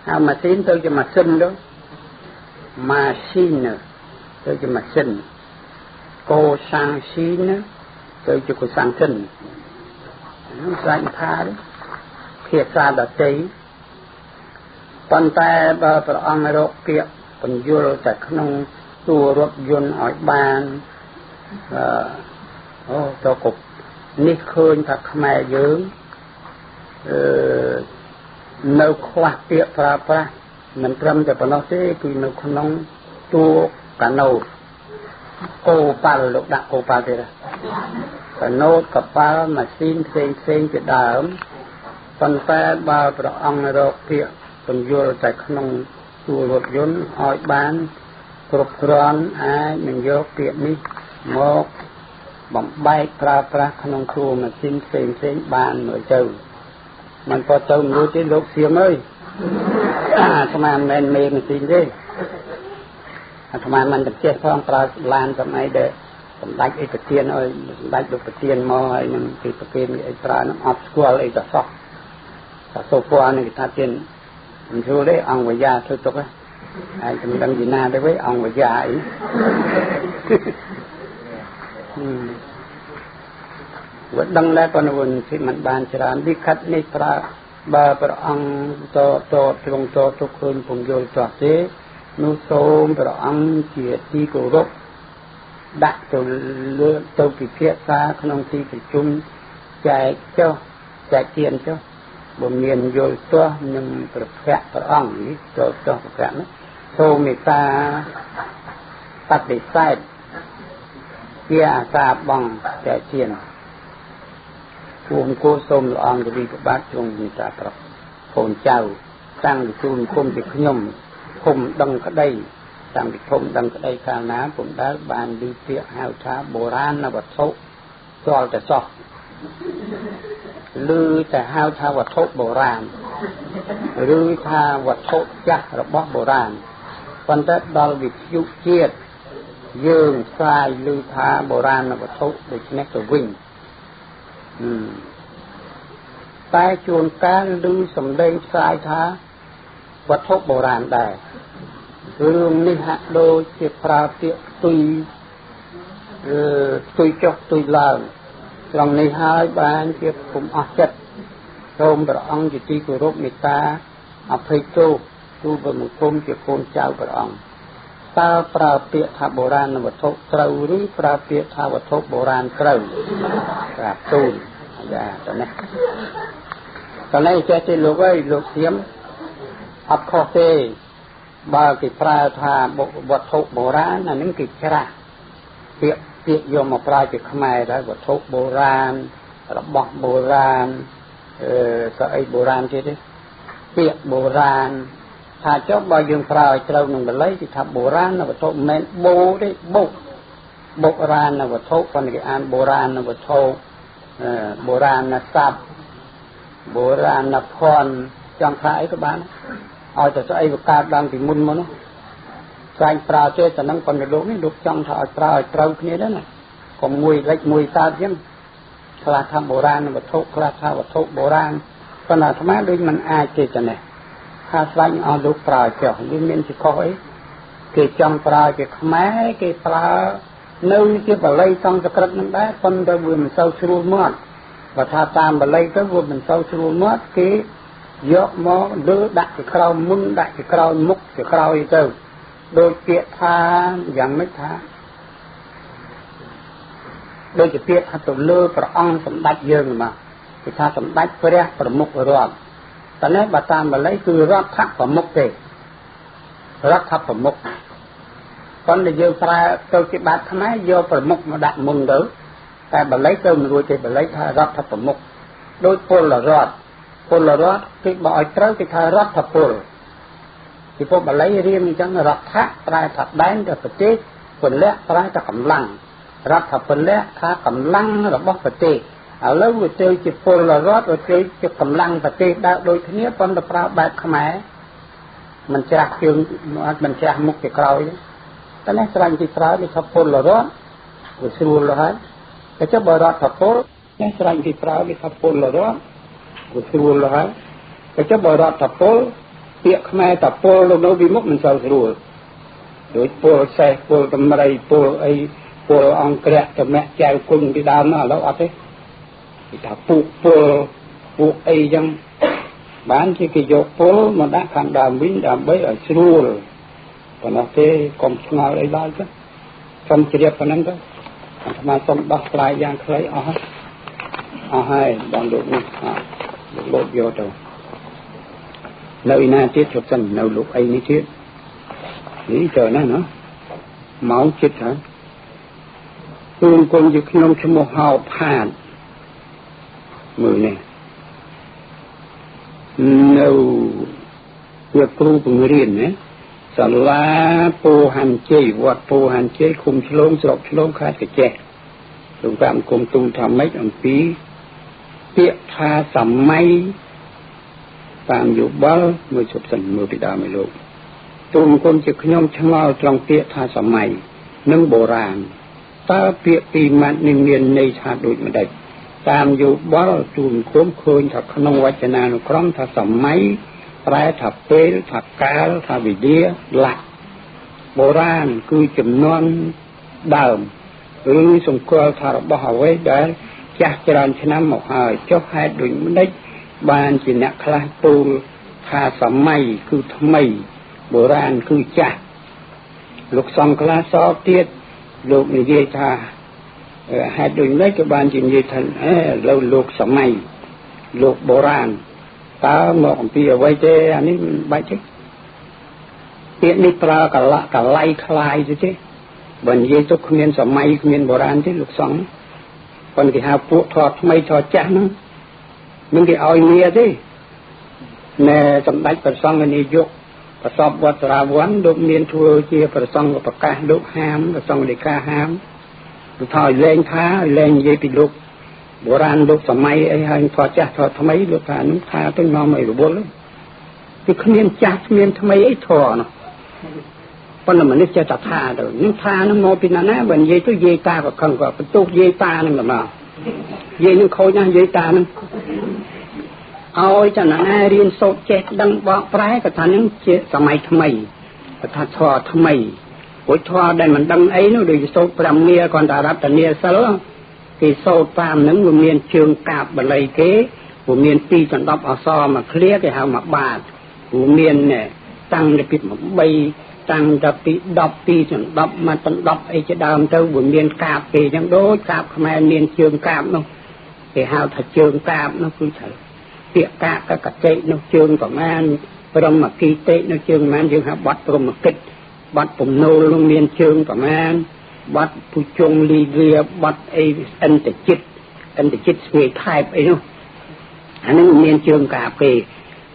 ហៅម៉ាស៊ីនទៅជាម៉ាស៊ីនទៅម៉ាស៊ីនទៅជាម៉ាស៊ីនកូសាំងស៊ីនទៅជាកូសាំងសិននោះស្រាច់ថាភាសាដទៃប៉ុន្តែបើព្រះអង្គរកពាក្យបញ្យល់តែក្នុងតួរថយន្តឲ្យបានអូទៅគប់នេះឃើញថាខ្មែរយើង នៅខ្វះពាក្យប្រើប្រាស់មិនត្រឹមតែប៉ុណ្ណោះទេគឺនៅក្នុងតួកាណូតគោប៉ាល់លោកដាក់គោប៉ាល់ទៀតកាណូតកប៉ាល់ម៉ាស៊ីនផ្សេងផ្សេងជាដើមប៉ុន្តែបើព្រះអង្គរកពាក្យពន្យល់តែក្នុងតួរថយន្តឲ្យបានគ្រប់គ្រាន់អាចនឹងយកពាក្យនេះមកបំបែកប្រើប្រាស់ក្នុងតួម៉ាស៊ីនផ្សេងផ្សេងបានមើលទៅមិនក៏ទៅមិនរួចទេលោកសៀមអើយអាត្មាមិនមែនមេម៉ាស៊ីនទេអាត្មាមិនទៅចេះផងប្រើឡានសម័យដែលសម្ដេចអីប្រទៀនឲ្យសម្ដេចលោកប្រទៀនមកហើយនឹងគេប្រគេនអីប្រើនឹងអត់ស្គាល់អីទៅសោះតែសូពណ៌នេះគេថាទៀនមិនស្រួលទេអង្គវិយាធ្វើទុកហើយមិនដឹងពីណាទៅវិញអង្គវិយាអីវត្តដឹងដែរប៉ុន្តែវិញមិនបានច្រើនលិខិតនេះប្រើបើព្រះអង្គតតទ្រង់តទុកឃើញពំយល់ទាស់ទេនោះសូមព្រះអង្គជាទីគោរពដាក់ទៅលើទៅពិភាក្សាក្នុងទីប្រជុំចែកចុះចែកទានចុះបើមានយល់ទាស់នឹងប្រភពព្រះអង្គនេះចូលចុះប្រភពនោះសូមមេត្តាបដិសេធជាអាសាបងចែកទានគួងគោសូមល្អងទវីប្របាទទ្រង់មេត្តាប្រោសកូនចៅតាំងពីទូលគុំពីខ្ញុំធំដឹងក្តីតាំងពីធំដឹងក្តីកាលណាពុំដែលបានឮពាក្យហៅថាបុរាណវត្ថុទាល់តែសោះឮតែហៅថាវត្ថុបុរាណឬថាវត្ថុចាស់របស់បុរាណប៉ុន្តែដល់វិទ្យុជាតិយើងផ្សាយឮថាបុរាណវត្ថុដូច្នេះទៅវិញតែជួនកាលឮសំឡេងផ្សាយថាវត្ថុបុរាណដែររឿងនេះហាក់ដូចជាប្រើពាក្យផ្ទុយផ្ទុយចុះផ្ទុយឡើងត្រង់នេះហើយបានជាពុំអស់ចិត្តសូមព្រះអង្គជាទីគោរពមេត្តាអភ័យទោសទូលបង្គំជាកូនចៅព្រះអង្គតើប្រើពាក្យថាបុរាណវត្ថុត្រូវឬប្រើពាក្យថាវត្ថុបុរាណត្រូវក្រាបទូលអាយ៉ាតនេះតនេះចេះទេលោកអើយលោកសៀមអត់ខុសទេបើគេប្រើថាវត្ថុបុរាណអានឹងគេច្រាស់ពាក្យយកមកប្រើជាខ្មែរដែរវត្ថុបុរាណរបស់បុរាណស្អីបុរាណទៀតទេពាក្យបុរាណថាចុះបើយើងប្រើឲ្យត្រូវនឹងបាលីគេថាបុរាណវត្ថុមិនមែនបូទេបុបុរាណវត្ថុប៉ុន្តែគេអានបុរាណវត្ថុបុរាណស័ព្ទបុរាណភ័ណ្ឌចង់ថាអីក៏បានឲ្យតែស្អីវាកើតឡើងពីមុនមកនោះស្រាញ់ប្រើទេតែនឹងប៉ុន្តែលោកនេះលោកចង់ថាឲ្យប្រើឲ្យត្រូវគ្នាដែរណាកុំមួយលិចមួយកើតចឹងខ្លះថាបុរាណវត្ថុខ្លះថាវត្ថុបុរាណប៉ុន្តែអាត្មាដូចមិនអាចទេតែនេះថាស្រាញ់អស់លោកប្រើចុះវាមានជាខុសអីគេចង់ប្រើជាខ្មែរគេប្រើនៅជាបាលីសំស្ក្រឹតនឹងដែរប៉ុន្តែវាមិនសូវស្រួលមាត់បើថាតាមបាលីទៅវាមិនសូវស្រួលមាត់គេយកមកលើដាក់ជាក្រោមមុនដាក់ជាក្រោយមុខជាក្រោយទៅដូចពាក្យថាយ៉ាងម៉េចថាដូចជាពាក្យថាទៅលើព្រះអង្គសម្ដេចយើងមកគេថាសម្ដេចព្រះប្រមុខរដ្ឋតែនេះបើតាមបាលីគឺរដ្ឋប្រមុខទេរដ្ឋប្រមុខប៉ុន្តែយើងប្រើទៅជាបាតខ្មែរយកប្រមុខមកដាក់មុនទៅតែបាលីទៅមិនរួចទេបាលីថារដ្ឋប្រមុខដូចពលរដ្ឋពលរដ្ឋគេបើឲ្យត្រូវគេថារដ្ឋពលពីព្រោះបាលីរៀនអញ្ចឹងរដ្ឋៈប្រែថាដែនទៅប្រទេសពលៈប្រែថាកម្លាំងរដ្ឋពលៈថាកម្លាំងរបស់ប្រទេសឥឡូវវាទៅជាពលរដ្ឋវាទៅជាកម្លាំងប្រទេសដើរដូចគ្នាប៉ុន្តែប្រើបែបខ្មែរមិនច្រាស់ជើងមិនច្រាស់មុខទៅក្រោយតែនេះស្រាញ់ទីប្រើវាថាពលរដ្ឋវាស្រួលហើយតែចុះបើរដ្ឋពលនេះស្រាញ់ទីប្រើវាថាពលរដ្ឋវាស្រួលហើយតែចុះបើរដ្ឋពលពាក្យខ្មែរតពលនៅពីមុខមិនសូវស្រួលដូចពលសេះពលតម្រៃពលអីពលអង្គរៈតំណាក់ចៅគុណពីដើមឥឡូវអត់ទេគេថាពូកពលពួកអីចឹងបានជាគេយកពលមកដាក់ខាងដើមវិញដើម្បីឲ្យស្រួលប៉ុណ្ណោះទេកុំឆ្ងល់អីឡើយទៅសូមជ្រាបប៉ុណ្ណឹងទៅអាត្មាសូមដោះស្រាយយ៉ាងខ្លីអស់ហើយអស់ហើយបងលោកនេះលោកយកទៅ នៅឯណាទៀតជប់សិននៅលោកអីនេះទៀតនេះចើណាស់ណាម៉ោងចិត្តហើយទូលគុំជាខ្ញុំឈ្មោះហៅផាតមើលនេះនៅវាគ្រូបង្រៀនណាសាលាពោហាន់ជ័យវត្តពោហាន់ជ័យឃុំឆ្លងស្រុកឆ្លងខេត្តកាចេះសូមប្រាប់គុំទូលថាម៉េចអំពីពាក្យថាសម័យតាមយោបល់មួយជប់សិនមើលពីដើមឲ្យលោកទូលគុំជាខ្ញុំឆ្ងល់ត្រង់ពាក្យថាសម័យនិងបុរាណតើពាក្យពីរម៉ាត់នេះមានន័យថាដូចម្ដេចតាមយោបល់ទូលគុំឃើញថាក្នុងវចនានុក្រមថាសម័យប្រែថាពេលថាកាលថាវិលាលៈបុរាណគឺចំនួនដើមឬសង្កល់ថារបស់អ្វីដែលចាស់ច្រើនឆ្នាំមកហើយចុះហេតុដូចម្ដេចបានជាអ្នកខ្លះពោលថាសម័យគឺថ្មីបុរាណគឺចាស់លោកសង្ឃខ្លះសោកទៀតលោកនិយាយថាហេតុដូចម្ដេចក៏បានជានិយាយថាអេឥឡូវលោកសម័យលោកបុរាណតើមកអំពីអ្វីទេអានេះមិនបាច់ទេពាក្យនេះប្រើកលៈកលៃคล้ายទៅទេបើនិយាយទៅគ្មានសម័យគ្មានបុរាណទេលោកសង្ឃប៉ុន្តែគេហៅពួកធម៌ថ្មីធម៌ចាស់ហ្នឹងមិនគេឲ្យងារទេណែសម្ដេចព្រះសង្ឃនាយកប្រសពវត្តរាវ័នលោកមានធ្វើជាព្រះសង្ឃប្រកាសលោកហាមព្រះសង្ឃលេខាហាមគឺថាឲ្យលែងថាឲ្យលែងនិយាយពីលោកបុរាណលោកសម័យអីហើយធម៌ចាស់ធម៌ថ្មីលោកថានោះថាទៅនាំឲ្យរវល់គឺគ្មានចាស់គ្មានថ្មីអីធម៌នោះប៉ុន្តែមនុស្សចេះតែថាទៅនឹងថានឹងមកពីណាណាបើនិយាយទៅយាយតាក៏ខឹងក៏បន្ទោសយាយតានឹងមកយាយនឹងខូចណាស់យាយតានឹងឲ្យតែណារៀនសូត្រចេះដឹងបកប្រែក៏ថានឹងជាសម័យថ្មីក៏ថាធម៌ថ្មីព្រោះធម៌ដែលមិនដឹងអីនោះដូចសូត្រប្រាំមាគ្រាន់តែរតនាសិលគេសូត្រតាមនឹងវាមានជើងកាបបាលីគេវាមានពីដណ្ដប់អក្សរមួយឃ្លាគេហៅមួយបាតវាមានតាំងពី8តាំងតែពី10ពីដណ្ដប់មកដណ្ដប់អីជាដើមទៅវាមានកាបគេអញ្ចឹងដូចកាបខ្មែរមានជើងកាបនោះគេហៅថាជើងកាបនោះគឺត្រូវពាក្យកាកកតិនោះជើងប្រមាណព្រមគីតិនោះជើងប្រមាណយើងហៅបត់ព្រមគិតបត់ពំនោលនោះមានជើងប្រមាណបត់ភុជងលីលាបត់អីអន្តចិត្តអន្តចិត្តស្វាយថែបអីនោះអានឹងមានជើងកាបគេ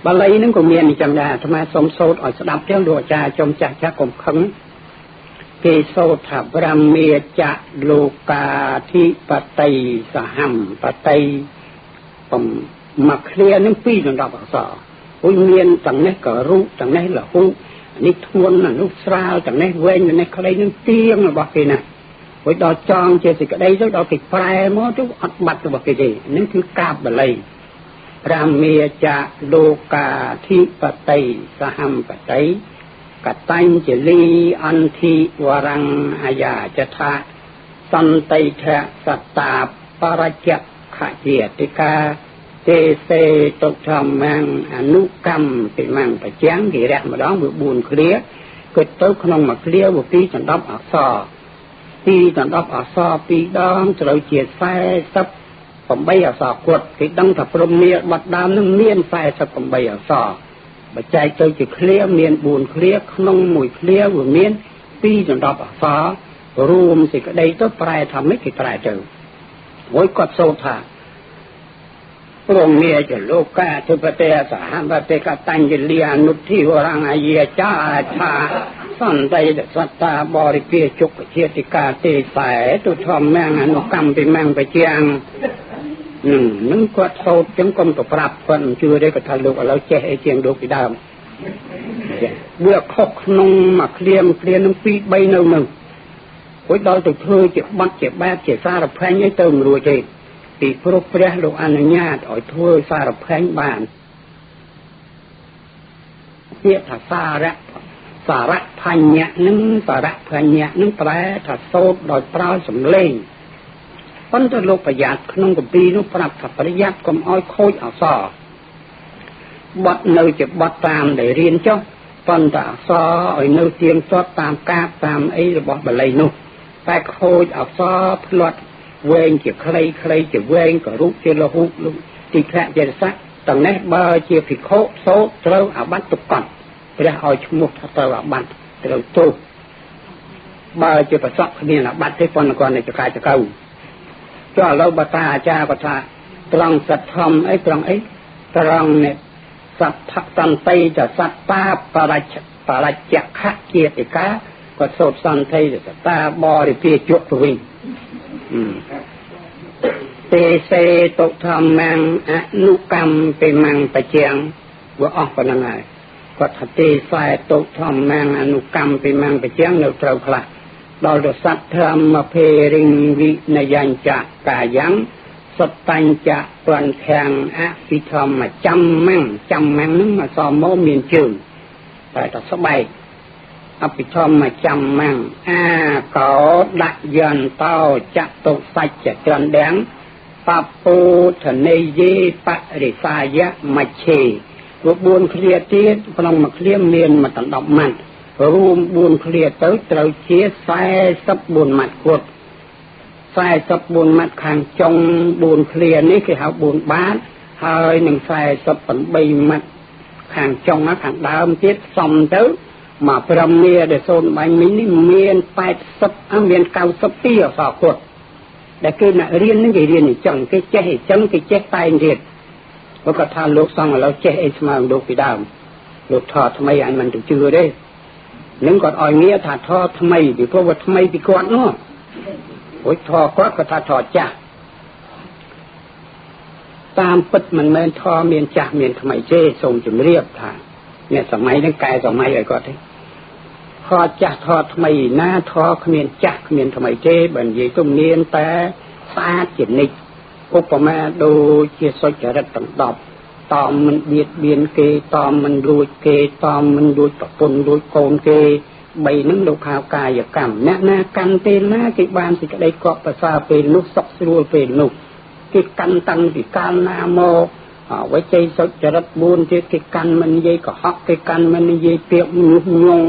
បាលីហ្នឹងក៏មានអញ្ចឹងដែរអាត្មាសូមសូត្រឲ្យស្ដាប់ចឹងលោកអាចារ្យចំចាស់ចាស់កុំខឹងគេសូត្រថាប្រាមាចៈលោកាធិបតីសហំបតីបំមកឃ្លានឹងពីរដណ្ដប់អក្សរអូយមានទាំងនេះក៏រូបទាំងនេះលហុនេះធ្ងន់អានោះស្រាលទាំងនេះវែងទាំងនេះខ្លីនឹងទៀងរបស់គេណារួចដល់ចងជាសេចក្តីទៅដល់គេប្រែមកទៅអត់បាត់របស់គេទេនឹងគឺកាបបាលីរាមាចៈលោកាធិបតីសហំបតីកតញ្ចលីអន្ធិវរੰអាយាចថាសន្តិធៈសត្តាបរច្ចខជាតិកាទេសេតុធម្មងអនុកម្មពីមង្បច្ចាំងគេរះម្ដងវា4ឃ្លាគិតទៅក្នុងមួយឃ្លាវា2ដណ្ដប់អក្សរ2ដណ្ដប់អក្សរ2ដងត្រូវជា48អក្សរគាត់គេដឹងថាព្រមនាបត់ដើមនឹងមាន48អក្សរបើចែកទៅជាឃ្លាមាន4ឃ្លាក្នុងមួយឃ្លាវាមាន2ដណ្ដប់អក្សររួមសេចក្តីទៅប្រែថាម៉េចគេប្រែទៅរួចគាត់សូត្រថាព្រមនាចលោកាធិបតីសហបតិកតញ្ញលីអនុធិវរងអាយាចាថាសន្តិសត្តាបរិពាជុកជាតិកាទេសែទុធម្មងអនុកម្មពីមង្បច្ចាំងនឹងគាត់សូត្រចឹងកុំទៅប្រាប់គាត់មិនជឿទេគាត់ថាលោកឥឡូវចេះអីជាងលោកពីដើមវាខុសក្នុងមួយឃ្លាមួយឃ្លានឹង2 3នៅនឹងរួចដល់ទៅធ្វើជាបត់ជាបែបជាសារផែងអីទៅមិនរួចទេពីព្រោះព្រះលោកអនុញ្ញាតឲ្យធ្វើសារផែងបានពាក្យថាសារៈសារៈផញ្ញៈនឹងសារៈផញ្ញៈនឹងប្រែថាសូត្រដោយប្រើសំឡេងប៉ុន្តែលោកប្រយ័ត្នក្នុងគម្ពីរនោះប្រាប់ថាប្រយ័ត្នកុំឲ្យខូចអក្សរបត់នៅជាបត់តាមដែលរៀនចុះប៉ុន្តែអក្សរឲ្យនៅទៀងទាត់តាមកាបតាមអីរបស់បាលីនោះតែខូចអក្សរផ្លាត់វែងជាខ្លីខ្លីជាវែងក៏រូបជាលហុទីខៈជាសៈ ទាំងនេះបើជាភិក្ខុសូត្រត្រូវអាបត្តិទុក្កព្រះឲ្យឈ្មោះថាត្រូវអាបត្តិត្រូវទោសបើជាប្រសក់គ្មានអាបត្តិទេប៉ុន្តែគាត់នៅចកាចកៅចុះឥឡូវបើតាអាចារ្យគាត់ថាត្រង់សទ្ធំអីត្រង់អីត្រង់នេះសត្វសន្តិចសត្តាបរិជ្ជបរិជ្ជខជាតិកាគាត់សូត្រសន្តិសត្តាបរិភាជក់ទៅវិញទេសេតុធម្មំអនុកម្មពិមੰបជាងវាអស់ប៉ុណ្្នឹងហើយគាត់ថាទេសែតុធម្មំអនុកម្មពិមੰបជាងនៅត្រូវខ្លះដល់ទៅសត្វធម្មភេរិងវិនយញ្ចកាយ៉ាងសត្បញ្ចពន្ធាំងអភិធម្មចំមੰចំមੰនឹងអសមកមានជើងតែតស្បែកអភិធម្មចំមੰអាកោដាក់យន្តោចតុសច្ចត្រណ្ដាំងបពុធនេយេបរិសាយមច្ឆេព្រោះ4ឃ្លាទៀតក្នុងមួយឃ្លាមានមួយដណ្ដប់ម៉ាត់រួម4ឃ្លាទៅត្រូវជា44ម៉ាត់គត់44ម៉ាត់ខាងចុង4ឃ្លានេះគេហៅ4បាតហើយនឹង48ម៉ាត់ខាងចុងខាងដើមទៀតសំទៅមកព្រមនីដែលសូនបាញ់មិញនេះមាន80មាន92អក្សរគត់ដែលគេអ្នករៀននឹងគេរៀនអញ្ចឹងគេចេះអញ្ចឹងគេចេះតែងទៀតព្រោះគាត់ថាលោកសង្ឃឥឡូវចេះអីស្មើលោកពីដើមលោកថតថ្មីអញមិនទៅជឿទេនឹងគាត់ឲ្យងារថាថតថ្មីពីព្រោះវាថ្មីពីគាត់នោះអូយថតគាត់គាត់ថាថតចាស់តាមពិតមិនមែនថតមានចាស់មានថ្មីទេសូមជម្រាបថាអ្នកសម័យហ្នឹងកែសម័យឲ្យគាត់ទេថតចាស់ថតថ្មីណាថតគ្មានចាស់គ្មានថ្មីទេបើនិយាយទៅមានតែស្អាតជានិច្ចឧបមាដូចជាសុចរិតទាំង10តមមិនបៀតបៀនគេតមមិនលួចគេតមមិនលួចប្រពន្ធលួចកូនគេបីនឹងលោកហៅកាយកម្មអ្នកណាកាន់ពេលណាគេបានសេចក្តីកក់ប្រសើរពេលនោះសុខស្រួលពេលនោះគេកាន់តាំងពីកាលណាមកអវិជ័យសុចរិត4ទៀតគេកាន់មិននិយាយកុហកគេកាន់មិននិយាយពាក្យញុះញង់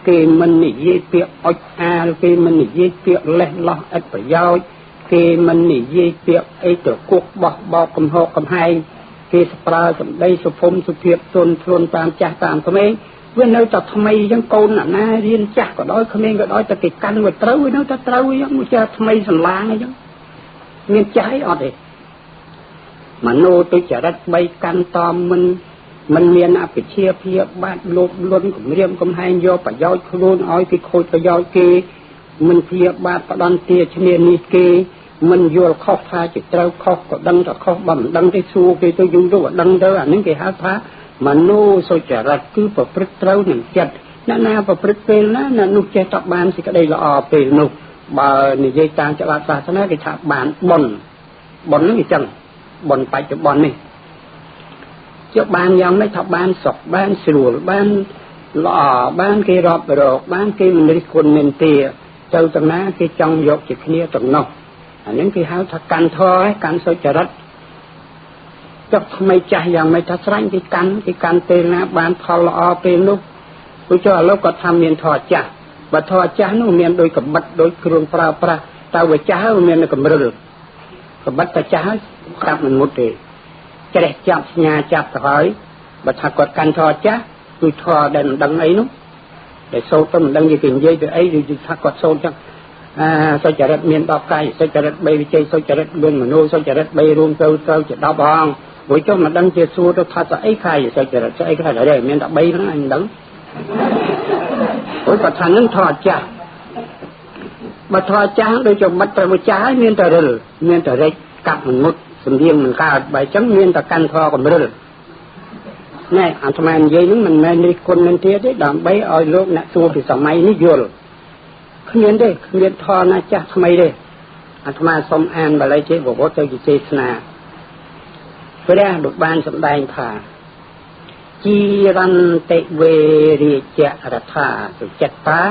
គេមិននិយាយពាក្យអុចអាលគេមិននិយាយពាក្យលេះលោះឥតប្រយោជន៍គេមិននិយាយពាក្យអីត្រគុកបោះបោកកំហកកំហែងគេប្រើសម្ដីសុភមសុភាពទន់ភ្លន់តាមចាស់តាមក្មេងវានៅតែថ្មីអញ្ចឹងកូនអាណារៀនចាស់ក៏ដោយក្មេងក៏ដោយតែគេកាន់វាត្រូវវានៅតែត្រូវអញ្ចឹងមួយចាស់ថ្មីសម្លាងអញ្ចឹងមានចាស់អីអត់ទេមโนទុចរិត3កាន់តមមិនមានអភិជាភាពបាតលោភលន់គំរាមកំហែងយកប្រយោជន៍ខ្លួនឲ្យគេខូចប្រយោជន៍គេមិនព្យាបាទផ្ដន់ទាឈ្នានេះគេមិនយល់ខុសថាជាត្រូវខុសក៏ដឹងតែខុសបើមិនដឹងទេសួរគេទៅយូរទៅក៏ដឹងទៅអានេះគេហៅថាមโนសុចរិតគឺប្រព្រឹត្តត្រូវនឹងចិត្តអ្នកណាប្រព្រឹត្តពេលណាអ្នកនោះចេះតែបានសេចក្តីល្អពេលនោះបើនិយាយតាមច្បាប់សាសនាគេថាបានបុណ្យបុណ្យហ្នឹងអញ្ចឹងបុណ្យបច្ចុប្បន្ននេះចុះបានយ៉ាងម៉េចថាបានសុខបានស្រួលបានល្អបានគេរាប់រកបានគេមិនរិះគន់និន្ទាទៅទាំងណាគេចង់យកជាគ្នាទាំងនោះអានេះគេហៅថាកាន់ធម៌កាន់សុចរិតចុះថ្មីចាស់យ៉ាងម៉េចថាស្រាញ់គេកាន់ពេលណាបានផលល្អពេលនោះព្រោះចុះឥឡូវគាត់ថាមានធម៌ចាស់បើធម៌ចាស់នោះមានដូចកបិតដូចគ្រឿងប្រើប្រាស់តើវាចាស់ហើយមានកម្រិលកបិតតែចាស់ហើយក្រាបមិនមុតទេច្រេះចាប់សញ្ញាចាប់ទៅហើយបើថាគាត់កាន់ធម៌ចាស់គឺធម៌ដែលមិនដឹងអីនោះដែលសូត្រទៅមិនដឹងគេនិយាយទៅអីឬថាគាត់សូត្រចឹងអាសុចរិតមាន10កាយសុចរិត3វិជ័យសុចរិត4មโนសុចរិត3រួមទៅទៅជា10អង្គព្រោះចុះមិនដឹងជាសួរទៅថាស្អីកាយសុចរិតស្អីខ្លះដែរមានតែ3ហ្នឹងអញមិនដឹងព្រោះគាត់ថានឹងធម៌ចាស់បើធម៌ចាស់ដូចជាមិត្តទៅចាស់ហើយមានតែរិលមានតែរិចកាប់មិនមុតសំរៀងមិនកើតបើអញ្ចឹងមានតែកាន់ធម៌កម្រិលណែអាត្មានិយាយហ្នឹងមិនមែនរិះគន់នឹងទៀតទេដើម្បីឲ្យលោកអ្នកសួរពីសម័យនេះយល់គ្មានទេគ្មានធម៌ណាចាស់ថ្មីទេអាត្មាសូមអានបាលីទេបវរទៅជាទេសនាព្រះលោកបានសម្ដែងថាជីរន្តិវេរិចរដ្ឋាសុចិត្តតា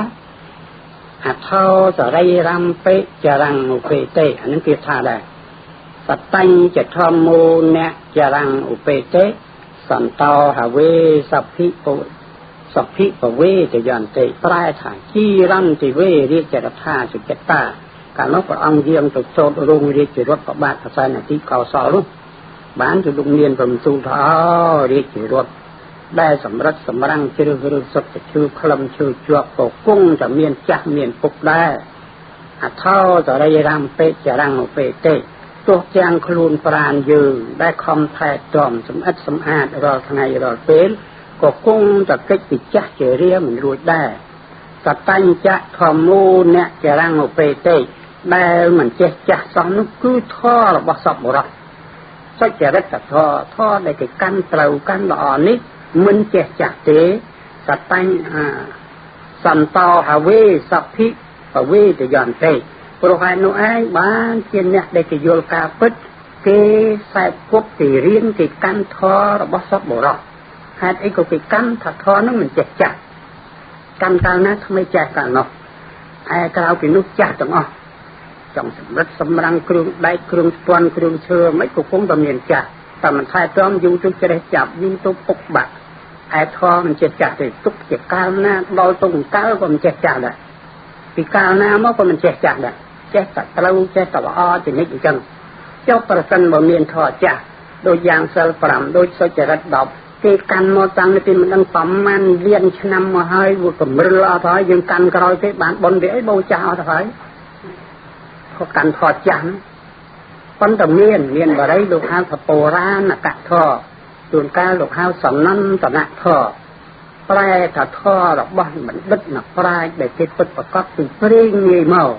អថោសរីរំពេចរੰឧបេទេអានឹងគេថាដែរបបញ្ចធម្មោអ្នកចរੰឧបេទេសន្តោហវេសភិពុសភិពវេចយន្តិប្រែថាជីរន្តិវេរិចរដ្ឋាសុចិត្តតាកាលនោះព្រះអង្គយាងទៅសូត្ររោងរាជរថប្របាទប្រសែនទីកោសលនោះ បានជាលោកមានប្រមទូលថារាជរដ្ឋដែលសម្រិតសម្រាំងជ្រើសរើសសុទ្ធតែឈើក្លឹមឈើជាប់ក៏គង់តែមានចាស់មានពុកដែរអថោសរីរាំពេចរាំងឧបេទេទោះទាំងខ្លួនប្រាណយើងដែលខំថែទាំសម្អិតសម្អាតរាល់ថ្ងៃរាល់ពេលក៏គង់តែកិច្ចពីចាស់ជារាមិនរួចដែរសតញ្ចៈធម្មោអ្នកចរាំងឧបេទេដែលមិនចេះចាស់សោះនោះគឺធម៌របស់សពបុរសសុចរិតធម៌ធម៌ដែលគេកាន់ត្រូវកាន់ល្អនេះមិនចេះចាស់ទេសតញ្ញសន្តោហវេសភិបវេតយន្ទេព្រោះហេតុនោះឯងបានជាអ្នកដែលគេយល់ការពិតគេខ្សែគប់គេរៀនគេកាន់ធម៌របស់សពបុរសហេតុអីក៏គេកាន់ថាធម៌នោះមិនចេះចាស់កាន់កាលណាថ្មីចេះកាលនោះឯក្រៅពីនោះចាស់ទាំងអស់ចង់សម្រិតសម្រាំងគ្រឿងដែកគ្រឿងស្ពាន់គ្រឿងឈើមិនក៏គង់តែមានចាស់តែមិនថែទាំយូរទៅច្រេះចាប់យូរទៅពុកបាក់ឯធម៌មិនចេះចាស់ទេទុកជាកាលណាដល់ទៅកាលក៏មិនចេះចាស់ដែរពីកាលណាមកក៏មិនចេះចាស់ដែរចេះតែត្រូវចេះតែល្អជានិច្ចអញ្ចឹងចុះប្រសិនបើមានធម៌ចាស់ដូចយ៉ាងសិល5ដូចសុចរិត10គេកាន់មកតាំងពីមិនដឹងប្រមាណលានឆ្នាំមកហើយវាកម្រិលអត់ហើយយើងកាន់ក្រោយគេបានបុណ្យវាអីបូចាស់អត់ហើយក៏កាន់ធម៌ចាស់ប៉ុន្តែមានបរិយលោកហៅថាបុរាណកធម៌ជួនកាលលោកហៅសំណន្តនធម៌ប្រែថាធម៌របស់បណ្ឌិតអ្នកប្រាជ្ញដែលគេពិតប្រកបពីព្រេងងាយមក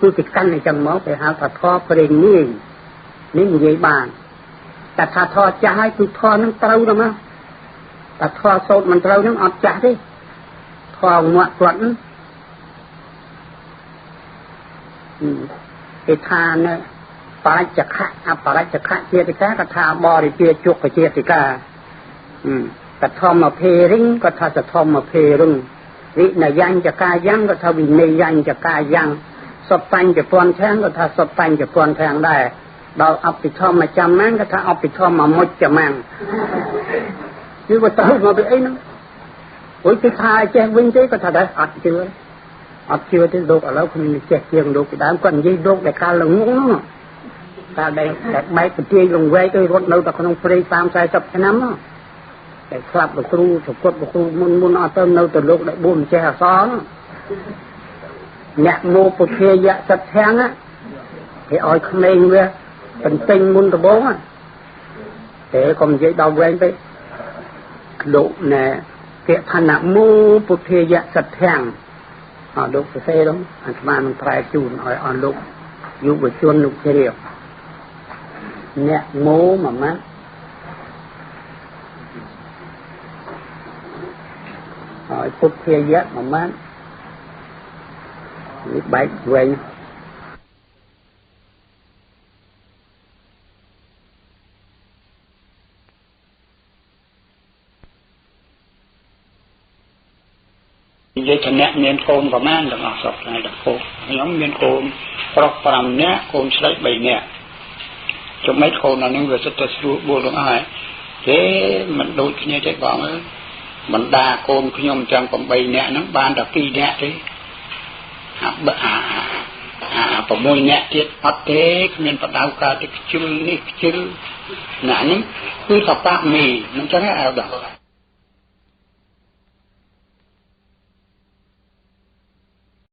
គឺគេកាន់អញ្ចឹងមកគេហៅថាធម៌ព្រេងងាយនេះនិយាយបានតែថាធម៌ចាស់ហើយគឺធម៌នឹងត្រូវទៅមកតែធម៌សូត្រមិនត្រូវនឹងអត់ចាស់ទេធម៌ងាក់គាត់គេថានៅបរិច្ឆខៈអបរិច្ឆខៈជាតិកាកថាបរិជាជុកជាតិកាកធម្មភេរិងកថាសធម្មភេរិងវិនយញ្ចកាយ៉ាងកថាវិនយញ្ចកាយ៉ាងសបញ្ចពន្ធធាងកថាសបញ្ចពន្ធធាងដែរដល់អភិធម្មចាំមាំងកថាអភិធម្មមុច្ចមាំងគឺបើទៅមកពីអីហ្នឹងអូយគឺថាចេះវិញទេក៏ថាដែរអត់ជឿអត់ជឿទេលោកឥឡូវខ្ញុំចេះជាងលោកពីដើមគាត់និយាយលោកដែលកាលល្ងងហ្នឹងកាលដែលបែកពទាយលង្វែកទៅរត់នៅតែក្នុងព្រៃ30 40ឆ្នាំហ្នឹងតែស្លាប់លោកគ្រូសកត់លោកគ្រូមុនអត់ទៅនៅទៅលោកដែលបួសមិនចេះអក្សរអ្នកមោពុទ្ធាយៈសត្ធាំងគេឲ្យក្មេងវាបន្ទិញមុនដំបូងតែកុំនិយាយដល់វែងពេកលោកណែគេថានមោពុទ្ធាយៈសត្ធាំងអត់លោកសរសេរនោះអាត្មានឹងប្រែជូនឲ្យអស់លោកយុវជនលោកជ្រាបអ្នកមោមួយម៉ាត់ហើយពុទ្ធាយៈមួយម៉ាត់នេះបែកវែងនិយាយថាអ្នកមានកូនប្រមាណទាំងអស់សពថ្ងៃដល់កូនខ្ញុំមានកូនប្រុស5នាក់កូនស្រី3នាក់ចំណែកកូនអានេះវាសិតតែស្រួលបួលទាំងអស់ហើយទេមិនដូចគ្នាទេបងអើយបណ្ដាកូនខ្ញុំទាំង8នាក់ហ្នឹងបានតែ2នាក់ទេអា6នាក់ទៀតអត់ទេគ្មានបដៅការទេខ្ជិលនេះខ្ជិលណានេះគឺសបាក់មីមិនចឹងឯងអើដល់